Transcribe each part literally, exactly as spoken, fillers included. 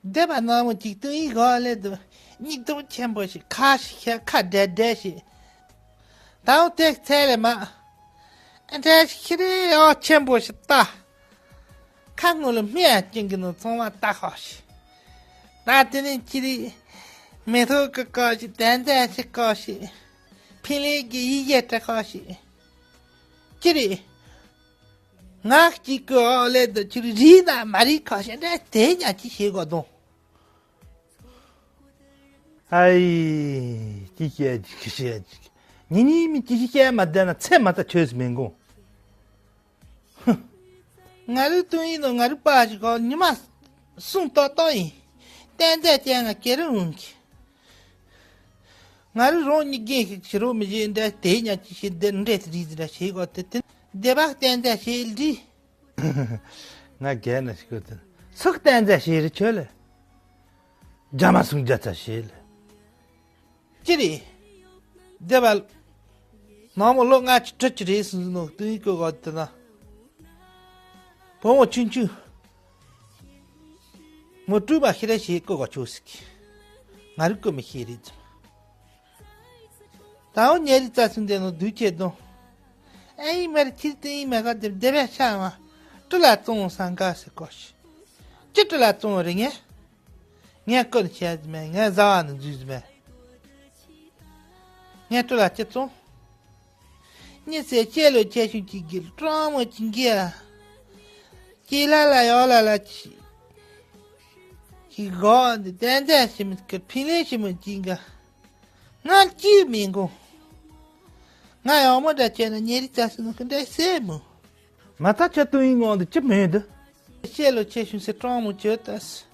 སྡེ་པ་ནག་མོ་གཅིག་ཏུ་ཡིན་གོ་ལེ་དུ། སྙིགས་དུམ་ཆེན་པོ་ཞིག་ཁ་ཞིག་ཤ་ཁ་བྲལ་བྲལ་ཞིག་ད་འོ་དེ་ཚད་ལས་མ། འདྲ་ཞིག་ཤི་རེ་ཨོ་ཆེན་པོ་ཞིག་ལྟ། ཁ་སྔོན་ལ་སྨྲས་ཀྱིན་གི་ནོ་ཚང་མ་ལྟ་ཁོ་ཞིག་ད་དེ་ནས་ཅི་རིགས། མེ་ཐོག་གི་ཀོ་ཞིག་དན་རྩེ་ཞིག་ཀོ་ཞིག་ཕིན་ལེ་གི་ཡི་གེ་བྲི་ཁོ་ཞིག་ཅི་རིགས། ང་གཅིག་གི་འོག་ལས་དུ་ཁྱོད་རིག་ན་མ་རིག་ཁ་ཤས་འདྲ་དེ་ཉག་ཅི་ཤེས་གོ་དོང་། ཨའི། ཅི་བཤད་ཅིག་བཤད་ཅིག་ཉི་ཉི་མི་ཅི་ཞིག་བཤད་མ་བསྡད་ན་ཚེ་མ་ད་ཆོས་སུ་མི་འགོང་། ཧུ། ང་རུ་ཏུང་ཡིན་ནོ་ང་རུ་པ་ཞིག་གོ་ཉི་མ་སུང་ཏོག་ཏོག་ཡིན། བསྟན་རྫས་ཅན་ང་ཀེ་རུ་འོང་གི་ང་རུ་རང་ཉིད་རྒན་ཞིག་ཕྱི་རོལ་མི་བཞིན་འདྲ་དེ་ཉག་ཅི་ཞིག་འདི་འདྲེ་དེ་རིགས་འདི་འདྲ་ཞེས་གོ་དེ་དེ་སྡེ་བ་བསྟན་རྫས་ཞེས་འདྲི། ང་རྒན་ན་ཞིག་གོ་དེ་སུག་བསྟན་རྫས་ཞེས་རི་ཆོས་ལས། རྒྱ་མ་སུང་རྒྱ་ཚ་ཞེས་ལས། ཅི་རེད། སྡེ་བ། ནང་མོ་ལོ་ལྔ་བཅུ་དྲུག་ཅུ་རེད་སུང་ནོ་དུས་གོ་གོ་དེ་ན། བུ་མོ་ཆུང་ཆུང་། མོ་སྤྲུལ་པ་ཤི་རེ་ཞེས་བཀོད་ག་ཆོག་ཟིག་ང་རིག་གོ་མི་ཤེས་རེད་ཙམ། ད་འོ་ཉེ་རི་རྩ་སུན་དེ་ནོ་དུས་ཆེ་དོན། ཨེ་ཡི་མེར་ཁྱིར་ཏེ་ཡི་མེ་ག་དེ་སྡེ་བའི་ཤ་བ། སྤྲུལ་ལ་བཙོང་སང་ག་སེ་གོ་ཤི། ཅི་སྤྲུལ་ལ་བཙོང་རེ་ངས། ངས་བཀོད་བྱས་ཟི་མེ་ངས་བཟའ་བ་ནི་འཛུལ་ཟི་མེ། ངས་སྤྲུལ་ལ་ཅི་བཙོང་། ཉི་ཟེར་ལྕེ་ལོ་ཆེ་ཆུང་གཅིག་གིས་སྤྲང་མོ་གཅིག་གིས། ཅི་ལ་ལ་ཡོ་ལ་ལ་ཅི། ཅི་གོ་འདི་བསྟན་རྫས་ཞིམ་གི་ཕིན་ལེ་ཞིམ་གཅིག་ག་ང་ཅི་མི་གོ་ང་ཡོ་མོ་འདྲ་བྱས་ན་ཉེ་རི་ཙ་སི་ནུ་གི་འདྲ་སེ་མོ། མ་ཐག་ཆ་ཏུ་ཡིན་ངོ་འདི་ཅི་མེད་འདི། ལྕེ་ལོ་ཆེ་ཆུང་སེ་སྤྲང་མོ་བྱོས་ཏ་སི།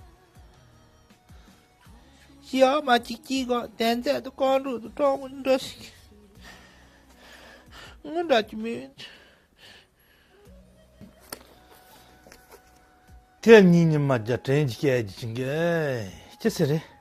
ཞི་ཨ་མ་གཅིག་གཅིག་གོ་བསྟན་རྫས་དུ་ཀོང་འགྲོ་དུ་གྲོགས་མོ་འགྲོ་ཞིག་ངུ་འདྲ་གི་མི། དེ་གཉིས་ཉི་མ་རྒྱ་དྲན་གྱི་སྐད་ཀྱི་ཅིང་གི་ཅི་ཟེར་རེད།